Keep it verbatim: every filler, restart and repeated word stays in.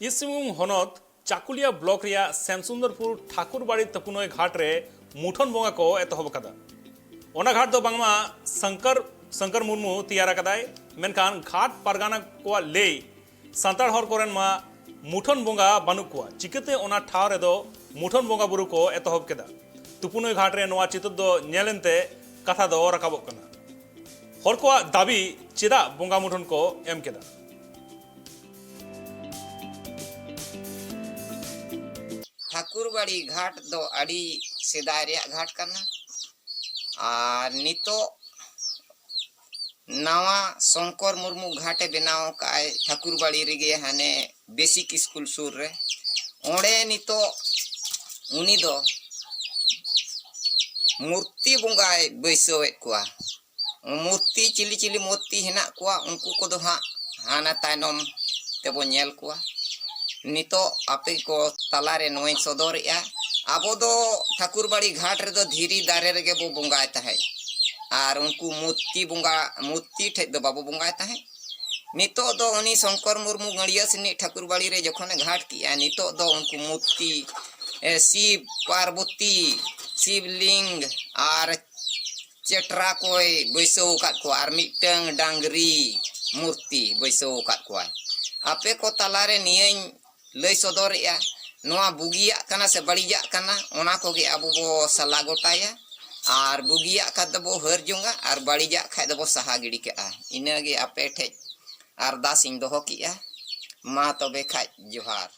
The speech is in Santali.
ᱤᱥᱴ ᱥᱤᱝᱵᱷᱩᱢ ᱦᱚᱱᱚᱛ ᱪᱟᱠᱩᱞᱤᱭᱟ ᱵᱞᱚᱠ ᱨᱮᱭᱟᱜ ᱥᱮᱢᱥᱩᱱᱫᱚᱨᱯᱩᱨ ᱴᱷᱟᱠᱩᱨᱵᱟᱲᱤ ᱛᱩᱯᱩᱱᱟᱹᱭ ᱜᱷᱟᱴ ᱨᱮ ᱢᱩᱴᱷᱟᱹᱱ ᱵᱚᱸᱜᱟ ᱠᱚ ᱮᱛᱚᱦᱚᱵ ᱟᱠᱟᱫᱟ᱾ ᱚᱱᱟ ᱜᱷᱟᱴ ᱫᱚ ᱵᱟᱝᱢᱟ ᱥᱚᱝᱠᱚᱨ, ᱥᱚᱝᱠᱚᱨ ᱢᱩᱨᱢᱩ ᱛᱮᱭᱟᱨ ᱟᱠᱟᱫᱟᱭ, ᱢᱮᱱᱠᱷᱟᱱ ᱜᱷᱟᱴ ᱯᱟᱨᱜᱟᱱᱟ ᱠᱚᱣᱟᱜ ᱞᱟᱹᱭ ᱥᱟᱱᱛᱟᱲ ᱦᱚᱲ ᱠᱚᱨᱮᱱ ᱢᱟ ᱢᱩᱴᱷᱟᱹᱱ ᱵᱚᱸᱜᱟ ᱵᱟᱹᱱᱩᱜ ᱠᱚᱣᱟ, ᱪᱤᱠᱟᱹᱛᱮ ᱚᱱᱟ ᱴᱷᱟᱶ ᱨᱮᱫᱚ ᱢᱩᱴᱷᱟᱹᱱ ᱵᱚᱸᱜᱟ ᱵᱩᱨᱩ ᱠᱚ ᱮᱛᱚᱦᱚᱵ ᱠᱮᱫᱟ? ᱛᱩᱯᱩᱱᱟᱹᱭ ᱜᱷᱟᱴ ᱨᱮ ᱱᱚᱣᱟ ᱪᱤᱛᱟᱹᱨ ᱫᱚ ᱧᱮᱞ ᱮᱱᱛᱮ ᱠᱟᱛᱷᱟ ᱫᱚ ᱨᱟᱠᱟᱵᱚᱜ ᱠᱟᱱᱟ᱾ ᱦᱚᱲ ᱠᱚᱣᱟᱜ ᱫᱟᱹᱵᱤ ᱪᱮᱫᱟᱜ ᱵᱚᱸᱜᱟ ᱢᱩᱴᱷᱟᱹᱱ ᱠᱚ ᱮᱢ ᱠᱮᱫᱟ? ᱴᱷᱟᱹᱠᱩᱨᱵᱟᱲᱤ ᱜᱷᱟᱴ ᱫᱚ ᱟᱹᱰᱤ ᱥᱮᱫᱟᱭ ᱨᱮᱭᱟᱜ ᱜᱷᱟᱴ ᱠᱟᱱᱟ᱾ ᱟᱨ ᱱᱤᱛᱚᱜ ᱱᱟᱣᱟ ᱥᱚᱝᱠᱚᱨ ᱢᱩᱨᱢᱩ ᱜᱷᱟᱴᱮ ᱵᱮᱱᱟᱣ ᱟᱠᱟᱫᱼᱟᱭ ᱴᱷᱟᱹᱠᱩᱨᱵᱟᱲᱤ ᱨᱮᱜᱮ, ᱦᱟᱱᱮ ᱵᱮᱥᱤᱠ ᱥᱠᱩᱞ ᱥᱩᱨ ᱨᱮ᱾ ᱚᱸᱰᱮ ᱱᱤᱛᱚᱜ ᱩᱱᱤ ᱫᱚ ᱢᱩᱨᱛᱤ ᱵᱚᱸᱜᱟᱭ ᱵᱟᱹᱭᱥᱟᱹᱣᱮᱫ ᱠᱚᱣᱟ᱾ ᱢᱩᱨᱛᱤ, ᱪᱤᱞᱤ ᱪᱤᱞᱤ ᱢᱩᱨᱛᱤ ᱦᱮᱱᱟᱜ ᱠᱚᱣᱟ, ᱩᱱᱠᱩ ᱠᱚᱫᱚ ᱦᱟᱸᱜ ᱦᱟᱱᱟ ᱛᱟᱭᱱᱚᱢ ᱛᱮᱵᱚ ᱧᱮᱞ ᱠᱚᱣᱟ᱾ ᱱᱤᱛᱚᱜ ᱟᱯᱮ ᱠᱚ ᱛᱟᱞᱟᱨᱮ ᱱᱚᱣᱟᱧ ᱥᱚᱫᱚᱨᱮᱜᱼᱟ, ᱟᱵᱚ ᱫᱚ ᱴᱷᱟᱹᱠᱩᱨᱵᱟᱲᱤ ᱜᱷᱟᱴ ᱨᱮᱫᱚ ᱫᱷᱤᱨᱤ ᱫᱟᱨᱮ ᱨᱮᱜᱮ ᱵᱚ ᱵᱚᱸᱜᱟᱭ ᱛᱟᱦᱮᱸᱫ᱾ ᱟᱨ ᱩᱱᱠᱩ ᱢᱩᱨᱛᱤ ᱵᱚᱸᱜᱟ, ᱢᱩᱨᱛᱤ ᱴᱷᱮᱡ ᱫᱚ ᱵᱟᱵᱚ ᱵᱚᱸᱜᱟᱭ ᱛᱟᱦᱮᱸᱫ᱾ ᱱᱤᱛᱚᱜ ᱫᱚ ᱩᱱᱤ ᱥᱚᱝᱠᱚᱨ ᱢᱩᱨᱢᱩ ᱜᱟᱹᱲᱭᱟᱹ ᱥᱮᱱᱤᱡ ᱴᱷᱟᱹᱠᱩᱨᱵᱟᱲᱤ ᱨᱮ ᱡᱚᱠᱷᱚᱱᱮ ᱜᱷᱟᱴ ᱠᱮᱜᱼᱟ, ᱱᱤᱛᱚᱜ ᱫᱚ ᱩᱱᱠᱩ ᱢᱩᱨᱛᱤ, ᱮ, ᱥᱤᱵ, ᱯᱟᱨᱵᱚᱛᱤ, ᱥᱤᱵᱞᱤᱝᱜ ᱟᱨ ᱪᱮᱴᱨᱟ ᱠᱚᱭ ᱵᱟᱹᱭᱥᱟᱹᱣ ᱟᱠᱟᱫ ᱠᱚᱣᱟ, ᱟᱨ ᱢᱤᱫᱴᱟᱝ ᱰᱟᱝᱨᱤ ᱢᱩᱨᱛᱤ ᱵᱟᱹᱭᱥᱟᱹᱣ ᱟᱠᱟᱫ ᱠᱚᱣᱟᱭ᱾ ᱟᱯᱮ ᱠᱚ ᱛᱟᱞᱟᱨᱮ ᱱᱤᱭᱟᱹᱧ ᱞᱟᱹᱭ ᱥᱚᱫᱚᱨᱮᱜᱼᱟ, ᱱᱚᱣᱟ ᱵᱩᱜᱤᱭᱟᱜ ᱠᱟᱱᱟ ᱥᱮ ᱵᱟᱹᱲᱤᱡᱟᱜ ᱠᱟᱱᱟ, ᱚᱱᱟ ᱠᱚᱜᱮ ᱟᱵᱚ ᱵᱚ ᱥᱟᱞᱟ ᱜᱚᱴᱟᱭᱟ᱾ ᱟᱨ ᱵᱩᱜᱤᱭᱟᱜ ᱠᱷᱟᱡ ᱫᱚᱵᱚ ᱦᱟᱹᱨ ᱡᱚᱝᱟ, ᱟᱨ ᱵᱟᱹᱲᱤᱡᱟᱜ ᱠᱷᱟᱡ ᱫᱚᱵᱚ ᱥᱟᱦᱟ ᱜᱤᱰᱤ ᱠᱟᱜᱼᱟ᱾ ᱤᱱᱟᱹᱜᱮ ᱟᱯᱮ ᱴᱷᱮᱡ ᱟᱨᱫᱟᱥ ᱤᱧ ᱫᱚᱦᱚ ᱠᱮᱜᱼᱟ᱾ ᱢᱟ ᱛᱚᱵᱮ ᱠᱷᱟᱡ ᱡᱚᱦᱟᱨ᱾